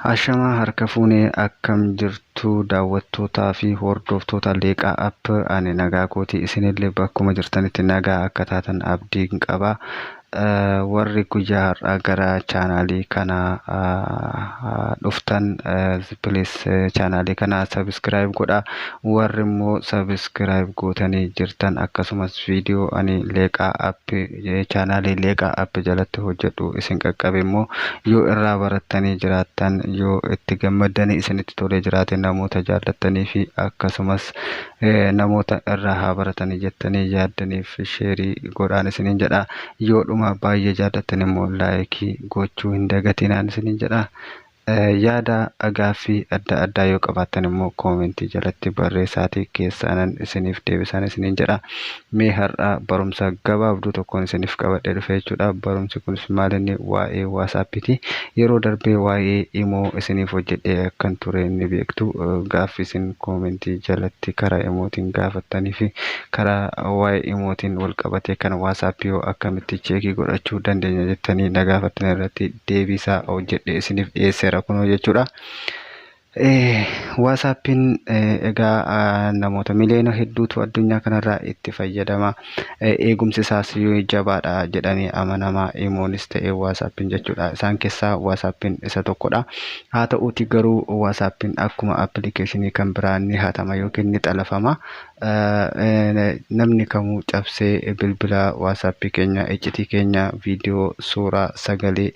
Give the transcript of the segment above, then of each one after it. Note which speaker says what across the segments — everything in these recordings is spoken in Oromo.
Speaker 1: Ashamaa, harka fuunee, akkam jirtu daawwattootaa fi hordoftoota Leeqaa App? Ani nagaa kooti, isinillee bakkuma jirtanitti nagaa akka taatan abdiin qaba. Warri guyyaa har'aa gara chaanaalii kana dhuftan, please chaanaalii kana subscribe godha. Warri immoo subscribe gootanii jirtan, akkasumas viidiyoo ani Leeqaa App, chaanaalii Leeqaa App jalatti hojjedhu isin qaqqabe immoo, yoo irraa barattanii jiraattan, yoo itti gammaddanii isinitti tolee jiraate, namoota jaallattanii fi akkasumas namoota irraa haa baratanii jettanii yaaddaniif share godhaan isiniin jedha. Yoo dhuma baay'ee jaallattan immoo like gochuu hin dagatinaan isiniin jedha. Yaada gaaffii adda addaa yoo qabaattan immoo comment jalatti barreessaatii keessaanan isiniif deebisaan isiniin jedha. Mee har'a barumsa gabaabduu tokkoon isiniif qabadhee dhufe jechuudha. Barumsi kunis maal inni? Waa'ee WhatsAppiiti. Yeroo darbee waa'ee Imo isiniif hojjedhee akkan ture ni beektu. Gaaffii isin comment jalatti karaa Imootiin gaafattanii fi karaa waa'ee Imootiin wal qabatee kan WhatsAppii yoo akkamitti check godhachuu dandeenya jettanii na gaafattan irratti deebiisaa hojjedhee isiniif dhiyeesseera kunoo jechuudha. WhatsAppiin egaa namoota miliyoona hedduutu addunyaa kanarraa itti fayyadama. Eegumsi isaas jabaadha jedhamee amanama. Imoonis ta'e WhatsAppiin jechuudha. Isaan keessaa WhatsAppiin isa tokkodha. Haa ta'uuti garuu WhatsAppiin akkuma appilikeeshinii kan biraa ni hatama yookiin ni xalafama. Namni kamuu cabsee bilbila WhatsAppii keenya, iccitii keenya, viidiyoo, suuraa, sagalee,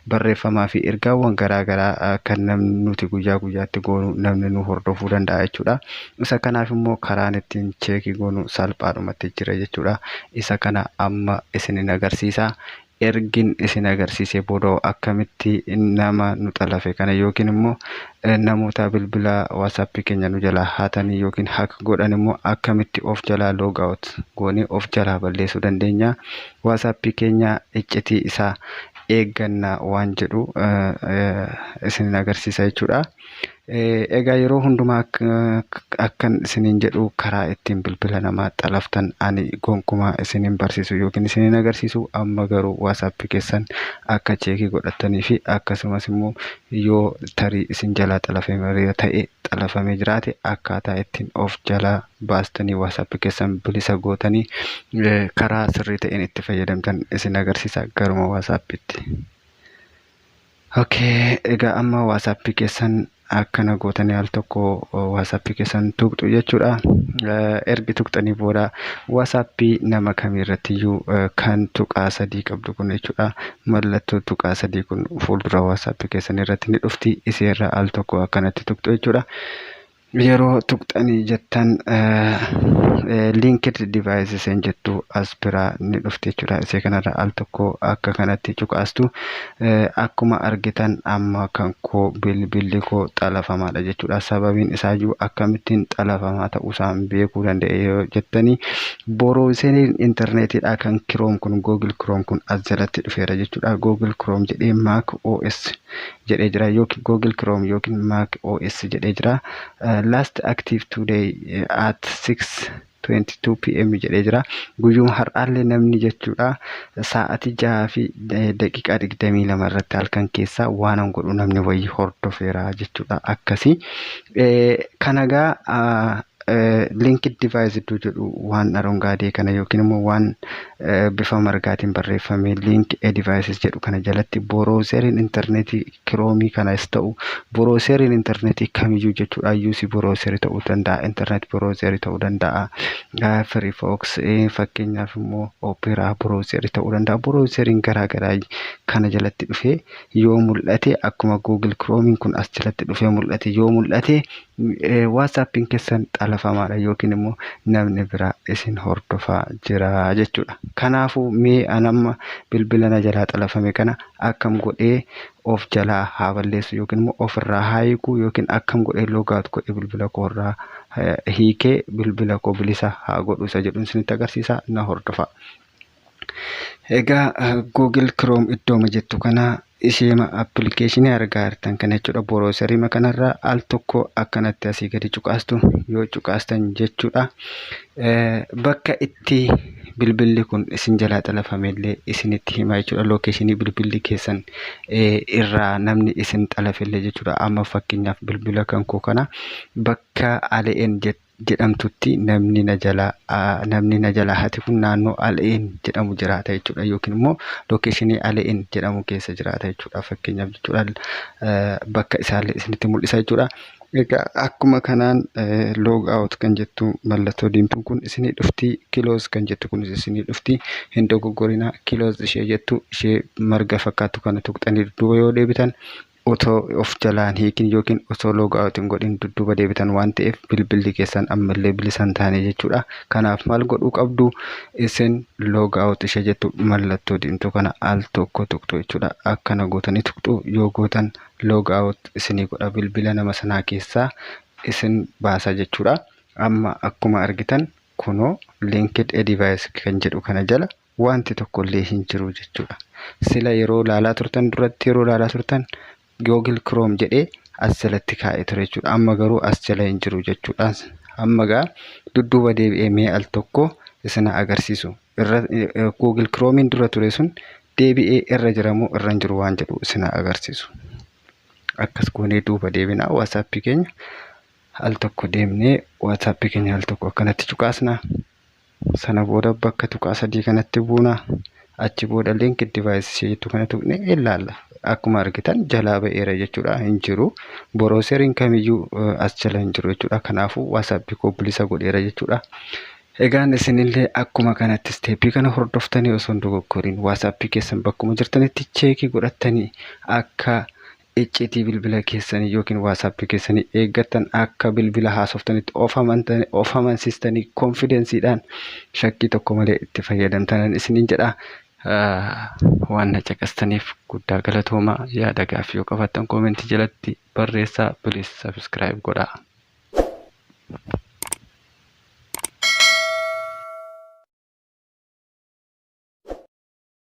Speaker 1: barreeffamaa fi ergaawwan garaa garaa kan namni nuti guyyaa guyyaatti goonu namni nu hordofuu danda'a jechuudha. Isa kanaaf immoo karaan ittiin check goonu salphaadhumatti jira jechuudha. Isa kana amma isinin agarsiisa. Ergin isin agarsiisee booda akkamitti nama nu xalafe kana yookiin immoo namoota bilbila WhatsAppii keenya nu jalaa hatanii yookiin hack godhan immoo akkamitti of jalaa log out goonee of jalaa balleessuu dandeenya, WhatsAppii keenya iccitii isaa eeggannaa waan jedhu isin agarsiisa jechuudha. Egaa yeroo hundumaa akkan isiniin jedhu, karaa ittiin bilbila namaa xalaftan ani gonkumaa isinin barsiisu yookiin isinin agarsiisu. Amma garuu WhatsAppii keessan akka check godhattanii fi akkasumas immoo yoo tarii isin jalaa xalafamee ta'e, xalafamee jiraate, akkaataa ittiin of jalaa baastanii WhatsAppii keessan bilisa gootanii karaa sirrii ta'een itti fayyadamtan isin agarsiisa garuma WhatsAppiitti. Okay, egaa amma WhatsAppii keessan akkana gootanii al tokko WhatsAppii keessan tuqxu jechuudha. Ergi tuqxanii booda WhatsAppii nama kamii irrattiyyuu kan tuqaa sadii qabdu kun jechuudha. Mallattoo tuqaa sadii kun fuuldura WhatsAppii keessan irratti ni dhufti. Iseerra al tokko akkanatti tuqxu jechuudha. Yeroo tuqxanii jettan "linked devices" jettu as biraa ni dhufti jechuudha. Isee kanarra al tokko akka kanatti cuqaastu. Akkuma argitan amma kan koo bilbilli koo xalafamaadha jechuudha. Sababiin isaayyuu akkamittiin xalafamaa ta'uusaa beekuu danda'e yoo jettanii, browseriin intarneetiidha kan Chrome kun, Google Chrome kun as jalatti dhufeera jechuudha. Google Chrome jedhee, Mac OS jedhee jira yookiin Google Chrome yookiin Mac OS jedhee jira. Last active today at 6:22 p.m. jedhee jira. Guyyuma har'aallee namni jechuudha sa'aatii 6:22 irratti halkan keessaa waan an godhu namni wayii hordofeera jechuudha akkasii. Kanagaa "linked device" iddoo jedhu waan arongaadee kana yookiin immoo waan bifa margaatiin barreeffame "link a devices" jedhu kana jalatti browseriin intarneetii Chromeii kanas ta'u browseriin intarneetii kamiyyuu jechuudha, UC browserii ta'uu danda'a, internet browserii ta'uu danda'a, Firefox fakkeenyaaf immoo Opera browserii ta'uu danda'a, browseriin garaa garaa kana jalatti dhufee yoo mul'ate, akkuma Google Chromeiin kun as jalatti dhufee mul'ate yoo mul'ate, WhatsAppiin keessan xalafamaadha yookiin immoo namni biraa isin hordofaa jira jechuudha. Kanaafuu mee an amma bilbila na jalaa xalafame kana akkam godhee of jalaa haa balleessu yookiin immoo ofirraa haa hiikuu yookiin akkam godhee logout godhee bilbila koorraa hiikee bilbila koo bilisa haa godhu isa jedhuun isinitti agarsiisa, na hordofa. Egaa Google Chrome iddooma jettu kana, isheema appilikeeshinii argaa jirtan kana jechuudha. Browseriima kanarraa al tokko akkanatti asii gadi cuqaastu. Yoo cuqaastan jechuudha, bakka itti bilbilli kun isin jalaa xalafamellee isinitti hima jechuudha. Location bilbilli keessan irraa namni isin xalafellee jechuudha. Amma fakkeenyaaf bilbila kan koo kana bakka Al Ain jedhamtutti namni na jalaa hate kun naannoo Al Ain jedhamu jiraata jechuudha. Yookiin immoo location Al Ain jedhamu keessa jiraata jechuudha. Fakkeenyaaf jechuudha, bakka isaallee isinitti mul'isa jechuudha. Egaa akkuma kanaan log out kan jettu mallattoo diimtuun kun isinii dhufti. Close kan jettu kunis isinii dhufti. Hin dogoggorinaa, close ishee jettu, ishee marga fakkaattu kana tuqxanii dudduuba yoo deebitan, otoo of jalaan hiikin yookiin osoo log out hin godhin dudduuba deebitan waan ta'eef, bilbilli keessan ammallee bilisa hin taane jechuudha. Kanaaf maal godhuu qabdu isin? Log out ishee jettu mallattoo diimtuu kana al tokko tuqxu jechuudha. Akkana gootanii tuqxu. Yoo gootan log out isinii godha, bilbila nama sanaa keessaa isin baasa jechuudha. Amma akkuma argitan kunoo linked a device kan jedhu kana jala wanti tokkollee hin jiru jechuudha. Sila yeroo laalaa turtan, duratti yeroo laalaa turtan, Google Chrome jedhee as jalatti kaa'ee ture jechuudha. Amma garuu as jala hin jiru jechuudha. Amma gaa dudduuba deebi'ee mee al tokko isin agarsiisu. Irra Google Chromein dura ture sun deebi'ee irra jiramoo irra hin jiru waan jedhu isin agarsiisu. Akkas goonee duuba deebinaa, WhatsApp keenya al tokko deemnee WhatsApp keenya al tokko akkanatti cuqaasna. Sana booda bakka tuqaa sadii kanatti buuna. Achi booda link device ishee jettu kana tuqnee ilaalla. Akkuma argitan jalaa ba'eera jechuudha, hin jiru. Browseriin kamiyyuu as jala hin jiru jechuudha. Kanaafuu WhatsApp koo bilisa godheera jechuudha. Egaan isinillee akkuma kanatti step kana hordoftanii osoo hin dogoggoriin WhatsApp keessan bakkuma jirtanitti check godhattanii akka icciitii bilbila keessanii yookiin WhatsApp keessanii eeggattan, akka bilbila haasoftanitti of amansiistanii confidenceiidhaan shakkii tokko malee itti fayyadamtanan isiniin jedha. Waan na caqastaniif guddaa galatoomaa. Yaada gaaffii yoo qabaattan comment jalatti barreessaa. Please subscribe godhaa.